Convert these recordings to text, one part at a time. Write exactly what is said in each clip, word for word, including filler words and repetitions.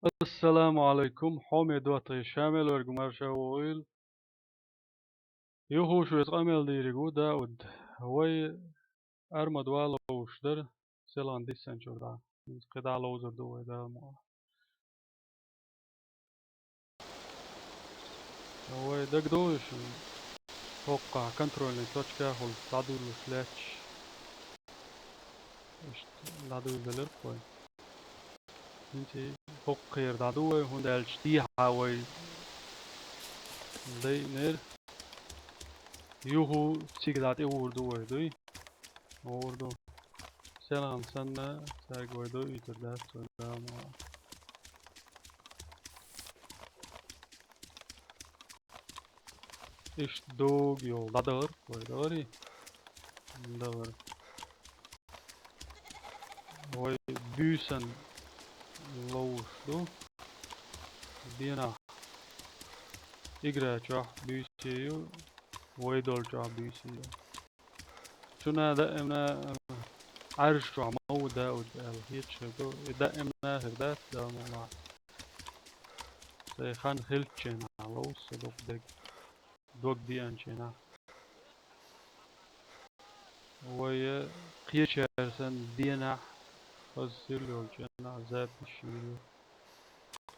Ассаламу Ӏалайкум, хьоме доттагӀий, ша мел верг ву марша вогӀийла. Юха шуьца къамел дийриг ву Дауд. Вай Армад валлалуш дара, селхан диссанчура дӀа. ХӀинца кхидӀа ловзар ду вай, Дала мукъалахь. Вай дагадогӀий шуна, хӀокхахь контрольный точкахула дӀадуьллуш лаьтташ. Иштта дӀадуьллуш делира вай. ХӀинца хӀокхера дӀаду вай, хӀунда аьлча дехьа вай дайинера. Юха цига дӀа тӀе вур ду вай, дуй? Вур ду. Селхан санна, цаьрга вай дойуьйтур дац вай, Дала мукъалахь. Иштта догӀа йолу дӀадахара вай, дахарий? ДахархӀа. Вай буьйсанна ловуш ду. Дийнахь игра чохь буьйса ю, вай долчохь буьйса ю. Шуна даимна Ӏаьржа чохь ма ву Дауд аьлла хеташ хир ду, и даимна хир дац, Дала мукъалахь. Сайн хан хилчченахь ловза со дукха дерг, дог деанченахь. Вай кхечара санна дийнахь, хаза сирла йолчу дийнахь запись йийр ю.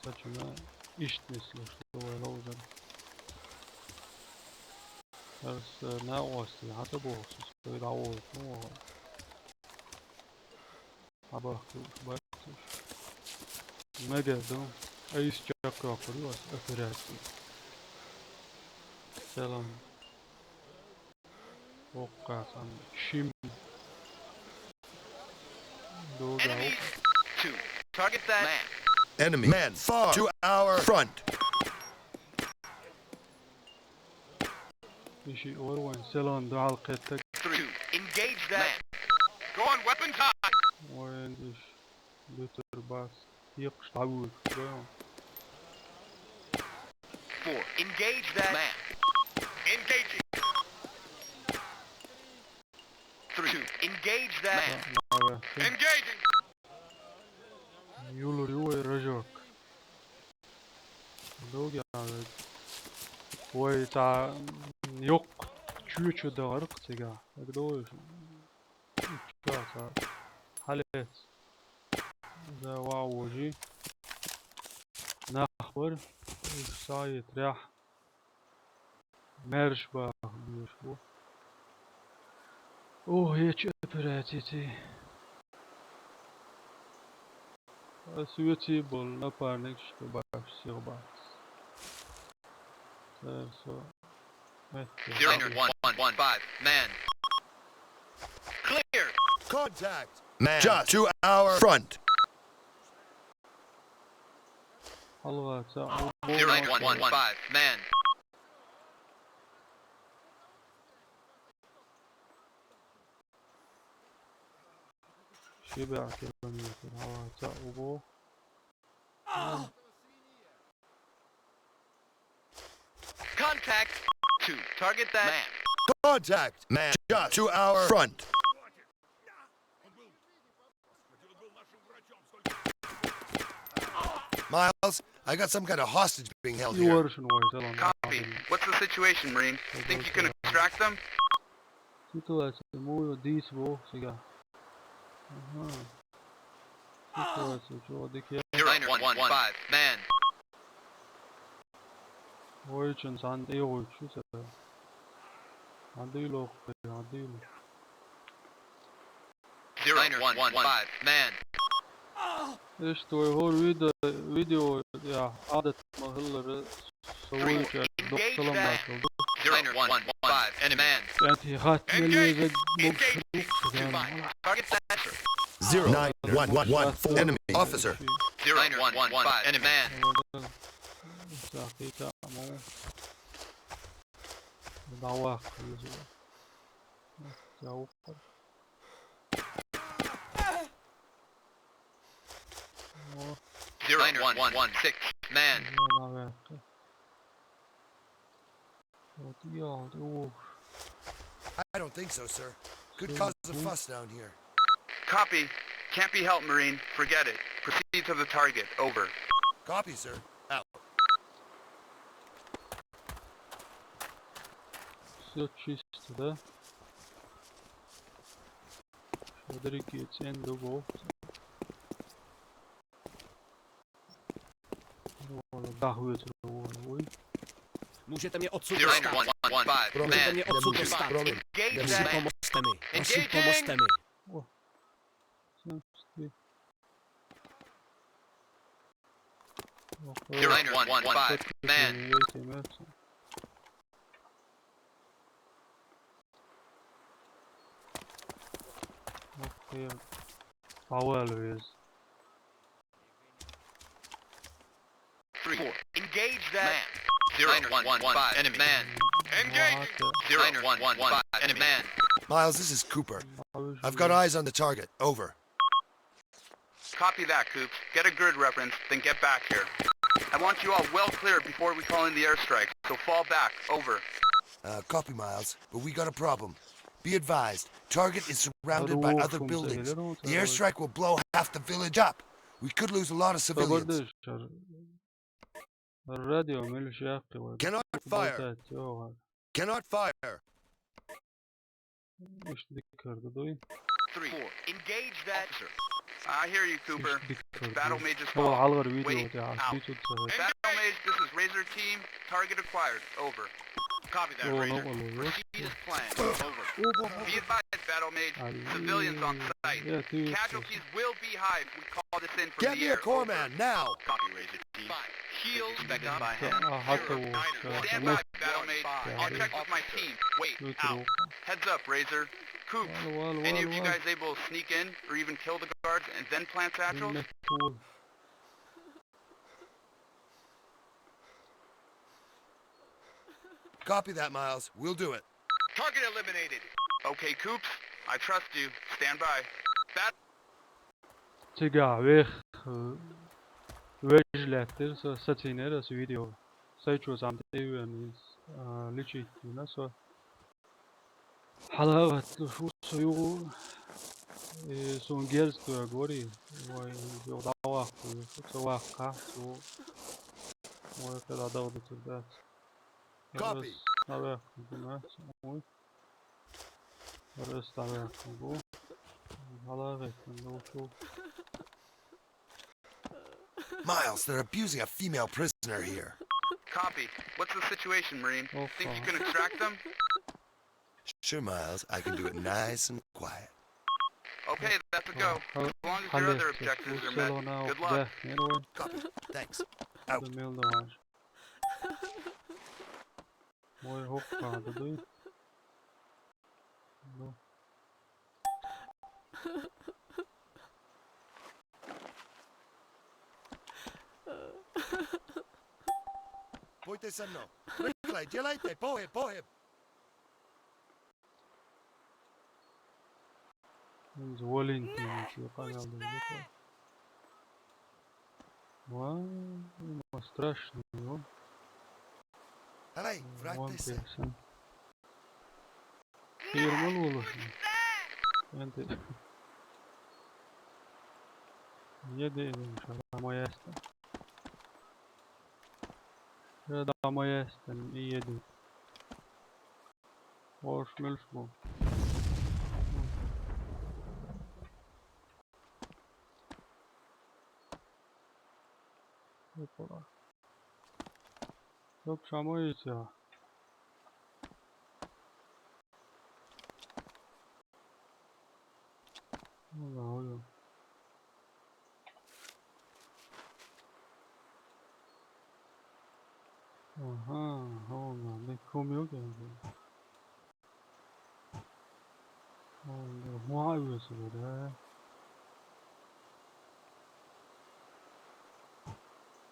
Цачунна иштта нислуш ду вай ловзар. Аса накъостий, хьан ца боху со, со дӀаволуш ма вахара. Хьан бахка лууш бац уьш. Мегар ду, айса чекхйоккхур ю аса операци. Селхан. Воккха сан шим. ДогӀа. Enemies. Two. Target that man. Enemy man far to our front. Иши ор вайн селхан дуьхьал кхеттаг. Three. Engage that man. Go on, weapon time. Вайн иш. Луьтар бац. Екхаш дӀавуьйцуш вай хьуна. Four. Engage that man. Engaging. Three. Engage that man. Engaging. Юлур ю вай рожок. ДогӀа вай. Вай цхьа йоккха чоь чу дахара-кх цигахь. ДагадогӀий шуна? Чохь цхьа хьалец. За ван вожий. Нах вара. Уьш схьаетрехь. Маьрша баха безаш бу. Ох, ечу операцица. Ас веций болу напарникаш тӀе баш сиха бац. Цара со метта. Zero one one one five, man. Clear. Contact. Man. Just to our front. Хьалха цхьаъ ву. Zero one one one five, man. Ши бӀе километр хьалха цхьаъ ву боху. Contact. Two. Target that man. Contact. Man. Just to our front. Miles, I got some kind of hostage being held here. Copy. What's the situation, Marine? Think you can extract them? Ситуация муха дийца боху цигахь. Аха. Ситуация чӀогӀа дика яц. Zero one one five, man. Вайчун цхьаьна тӀе йогӀуьйтуш ю цара. Хьан дуьйлу, хьан дуьйлу. Zero one one five, man. Иштта вай хӀора видео, видео, я, Ӏадат ма-хиллара, со вуьйчаьрга доккха салам латтал ду. Zero one one five, enemy man. КӀентий хатта мел везарг могуш ду-кх сан. Target center. Zero nine one one one, enemy officer. Zero nine one one five, enemy man. Сахита мо. ДӀаваккха веза. Завуккхар. О. Zero one one one six, man. Ма ваьккхи. Вот и я, вот и уж. I don't think so, sir. Could cause a fuss down here. Copy. Can't be helped, Marine. Forget it. Proceed to the target. Over. Copy, sir. Out. Всё чисто, да? Шадрики цен дубов. Вон, да, хует, вон, ой. Můžete mě odsud dostat. Můžete mě odsud dostat. Prosím, pomozte mi. Prosím, pomozte mi. О, семьдесят три. Ох, You're under one one five. Man. Ой, темеца. Ох, я. Пауэлл вез. Three. Four. Engage that. Man. Zero one one five. Enemy. Man. Engaging. Zero one one five. Enemy. Man. Miles, this is Cooper. I've got eyes on the target. Over. Copy that, Coops. Get a grid reference, then get back here. I want you all well clear before we call in the airstrike, so fall back. Over. Uh, copy, Miles, but we got a problem. Be advised, target is surrounded by other buildings. The airstrike will blow half the village up. We could lose a lot of civilians. Радио мелиш яхъи вай. Cannot fire. Cannot fire. Ишди карда дуй. Three. Four. Engage that. Officer. I hear you, Cooper. Ишди карда. Battle mages Хава call. Халгар видео Wait, тя out. биту цага. Battle mage, this is Razor Team. Target acquired. Over. Copy that, О, Razor. ну, ну, ну. Proceed as planned. Over. Be advised, Battle mage. Али. Civilians on site. Я, ты Casualties will be high if we call this in from Get the me a air. core Over. man now. Copy, Razor Team. Shields back up by hand. А, хата у. Stand by, Battle mage. I'll check with my team. Wait, out. Heads up, Razor. Coops. Any of you guys able to sneak in or even kill the guards and then plant satchels? Copy that, Miles. We'll do it. Target eliminated. Okay, Coops. I trust you. Stand by. Bat. Цигахь вех, э, вежлеттир со сацинера со видео. Сайчо сам тевен из, а, личить на со. Хьалагӏатлу шу со югу, э, сон герз тӏе гори, вай, югу дӏавахъу, шу ца вахъа, шу, вай, къела дагъда тирдат. Copy. Навехъу, дина, ой. Рес навехъу, хьалагӏатлу шу. Miles, they're abusing a female prisoner here. Copy. What's the situation, Marine? Think you can extract them? Sure, Miles, I can do it nice and quiet. Okay, that's a go. As long as your other objectives are met. Good luck. Copy. Thanks. Out. Мелдаваш. Ой, хоппа, да дуй. Ну. Пойте со мной. Приклей, делайте, похиб, похиб. Зволинки, ничего, пожалуй, не то. Вау, страшный, о. Давай, Вон враг ты. Персон. Фирма лулу. Энди. Еде, шарама яста. Шарама яста, еде. Ош мелш бу. Опа. Yok, шамоится. Ага, ага. Ага, ага, не комио гелди. Ага, вай, весиле.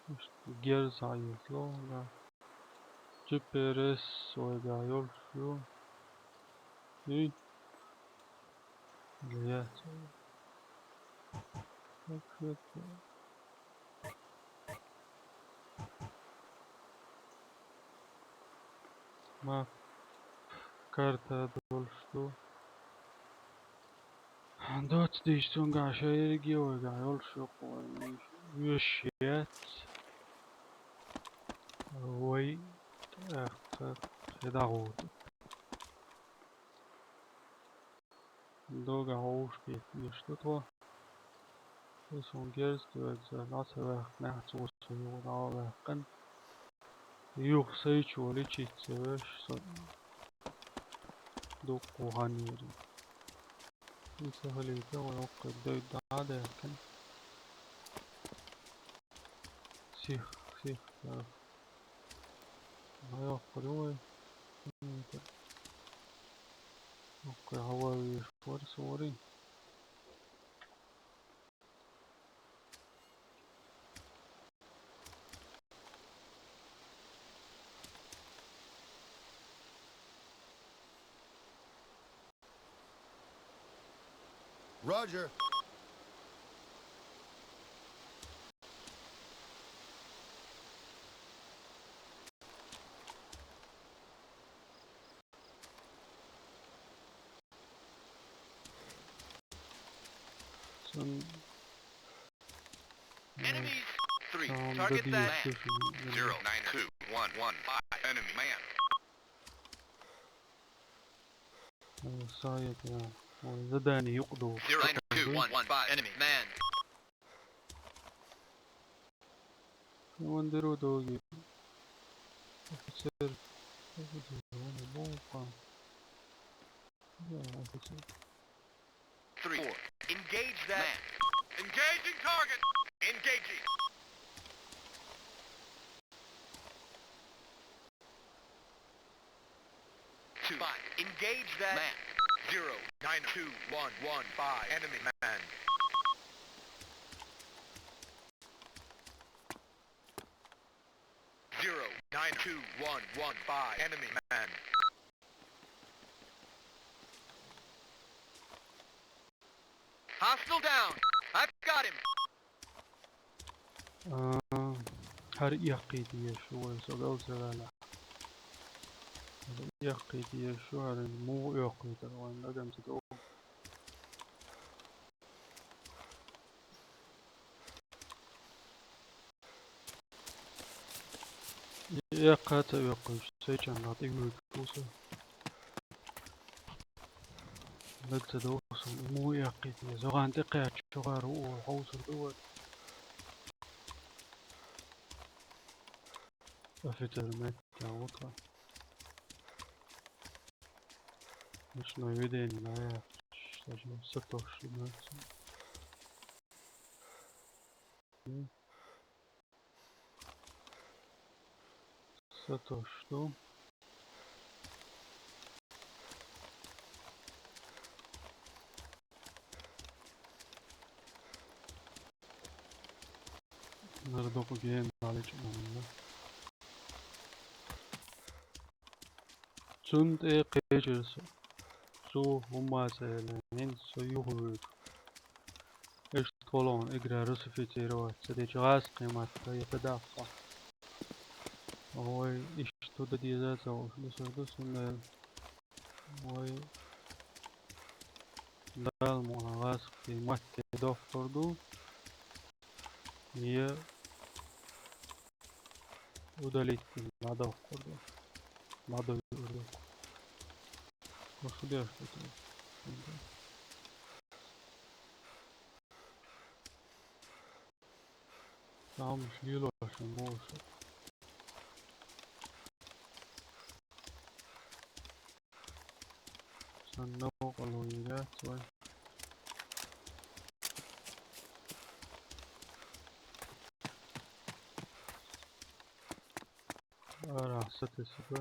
Ишди герз айысло, да. G P R S ойга ёлшу. Үй. Ле. Так, так. Ма карта дольшту. Доц дийшсунгаш региойга ёлшу къой. Юшет. Вай, тӀаккха хӀедагӀа вуту. Дога хьовш кхеташ ду тхо. Исун герз доьгӀа, нах ца ваьккхинехь, цо со юха дӀа а ваьккхина. Юха сайчо личица веш, со дуккха хан йоьду. Иза хилийта, вай хӀокхуьнан дойд дӀа а даьккхина. Сих, сих, да. Ма йоккхур ю вай. Хьокхуьй хьавар веш вара, сорий. Roger. Some Enemies three. Target that. Zero nine two one one five. Enemy man. Саят, я. Ой, задание юкъду. Zero nine two one one five. Enemy man. Командиру доги. Офицер. Офицер. Да, офицер. Three, four. Engage that. Engaging target. Engaging. Two. Five. Engage that man. Zero nine two one one five. Enemy man. Zero nine two one one five. Enemy man. Hostile down. I've got him. А, хӀара эккхийта езаш ву вай, со галзаваьлла. ХӀара эккхийта езаш ву, хӀара муха эккхийтар вайн дагам ца догӀу. Эккха ца эккхийча, сайчунна тӀе вуьйцу со. Даг ца догӀу суна, муха эккхийта еза. Зоган тӀе кхаьчча, чугӀара ву хьовсур ду вай. Офицер меттехь ву тхо. Ночной видение, наверное, даже сатош, да. Сатош ду. Нара дукха гена далича ма винна. Цунна тӀе кхечира со. Цо хӀумма а ца элла, хӀинца со юхавуьйцу. Иштта кхоллонан игра русифицировать ца дича, гӀазкхий матта я ца даккха. Вай иштта ду деза ца хууш, дусар ду, цундела вай Дала мукъ лахь гӀазкхий матте дохкур ду, я удалить дӀадохкур ду, дӀадойур ду. Хьо шу деш ду те? Тамаш лелош ма ву шу. Сан новкъарло йигацвай. Ара, сатесуга.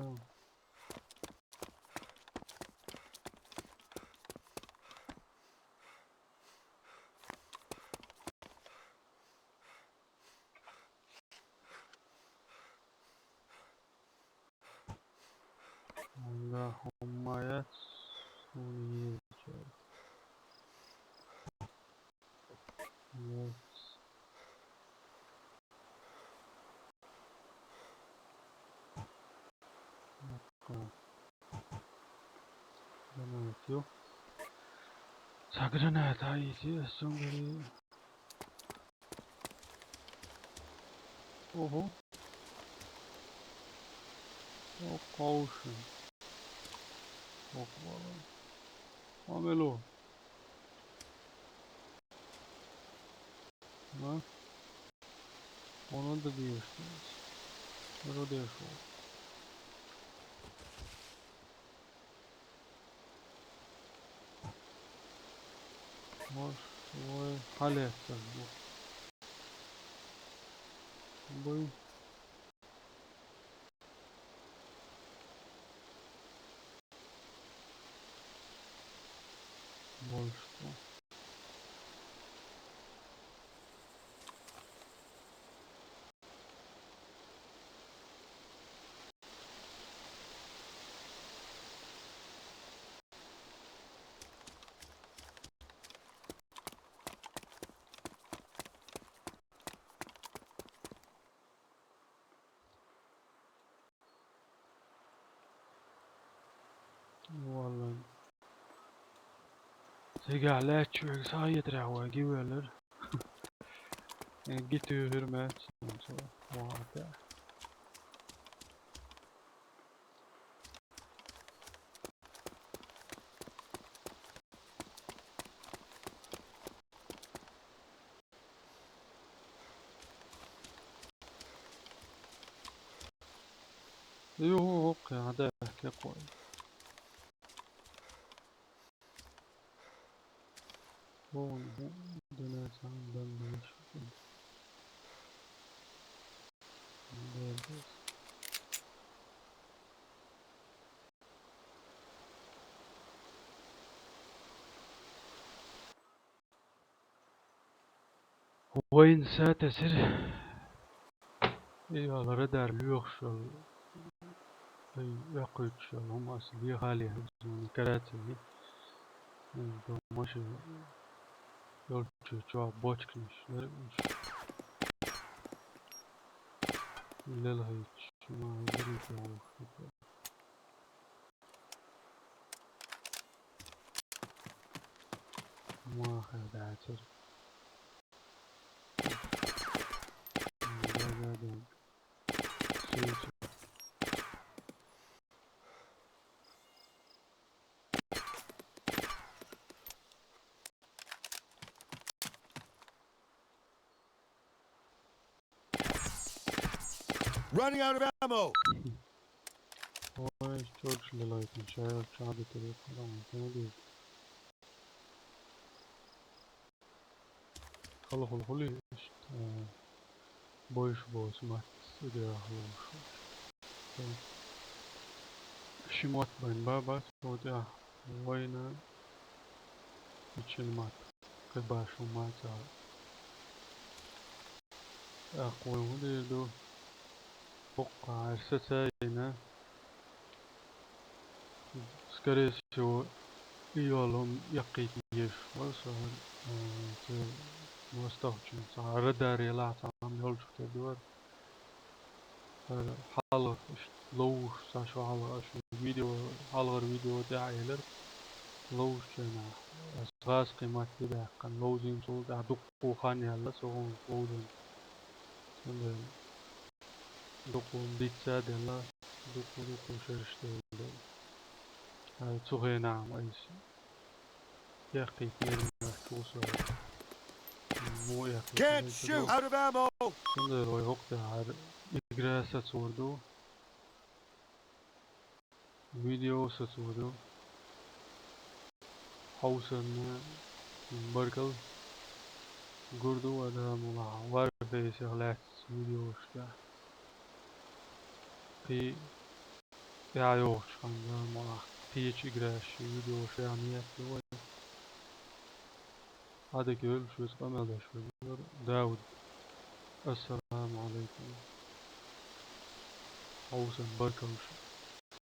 Anga хӀумма яц, суна езачара. Яц. Гранат ю. Цхьа граната йийти ас цуьнгара. Ого. О, къовшун. О, къовшун. Амело. На. Оно да деш. Оно деш. Может, ой, халец. Бой. Больше. Валлай. Сегахь лаьтташ верг схьа а етарехь вай гивеллар. Э, ги туьйхира маьцна цо вахьа тӀе. Юху, хӀокху яхьа даьхкира кхой. Вон, вон, дина цхьаьна дан деш. Вайна сатесира. И вала радар лоьхуш йолу, и оьккхуьйтуш йолу хӀума аса лехале, караций. М, ду машина йолчу чохь бочканаш дара уьш. Лелхийтуш, ма, хӀара дерриг а вовшах. Махар дацара. Да, да, да. Слушай. Running out of ammo. Ой, чӀогӀа лелойтина шаьлта чӀагӀдитира, караман тӀе ма деза. Хала хуьлу хуьлий иштта, а, бойуш боцу матта цӀе дехьа ловуш. Ши мотт байна бан бац, цу тӀехь вайна иччина матта кхин башха ма цара. ТӀаккха вай хӀун дийр ду? Боккха хьаьрса ца йина. Скорее всего, и йолу хӀума эккхийта езаш вара со хӀара, а, церан мостагӀчун цхьа радар елахь цхьа хӀума йолчух тера ду хӀара. ХӀара хьалха иштта ловзуш цхьа шо хьалха аша видео, хьалхара видео тӀехь а элира. Ловзучу хенахь аса гӀазкхийн матте даьккхина, ловзийна цул тӀаьхьа дуккха хан яьлла со хӀума ловзийна. Цундела дуккха хӀума диц а делла, дуккха, дуккха шераш делла. Ай, цу хенахь ма айса. Эккхийта мера моьтту со. Мо эккхийта. Can't shoot! Out of ammo! Цундела вай хӀокху тӀехь хӀара игра сацор ду. Видео сацор ду. Хьовсарна баркалла. Гур ду вай, Дала мукъ лахь, Warface-ах лаьцна видеош тӀехь. Кхин тӀаьхьа йогӀучу ханна, Дала мукъ лахь, кхечу играш видеош тӀехь ниет ю вай. Ӏадика йойла, шуьца къамел деш верг вара Дауд. Ассаламу Ӏалайкум. Хьовсарна баркалла шуьга.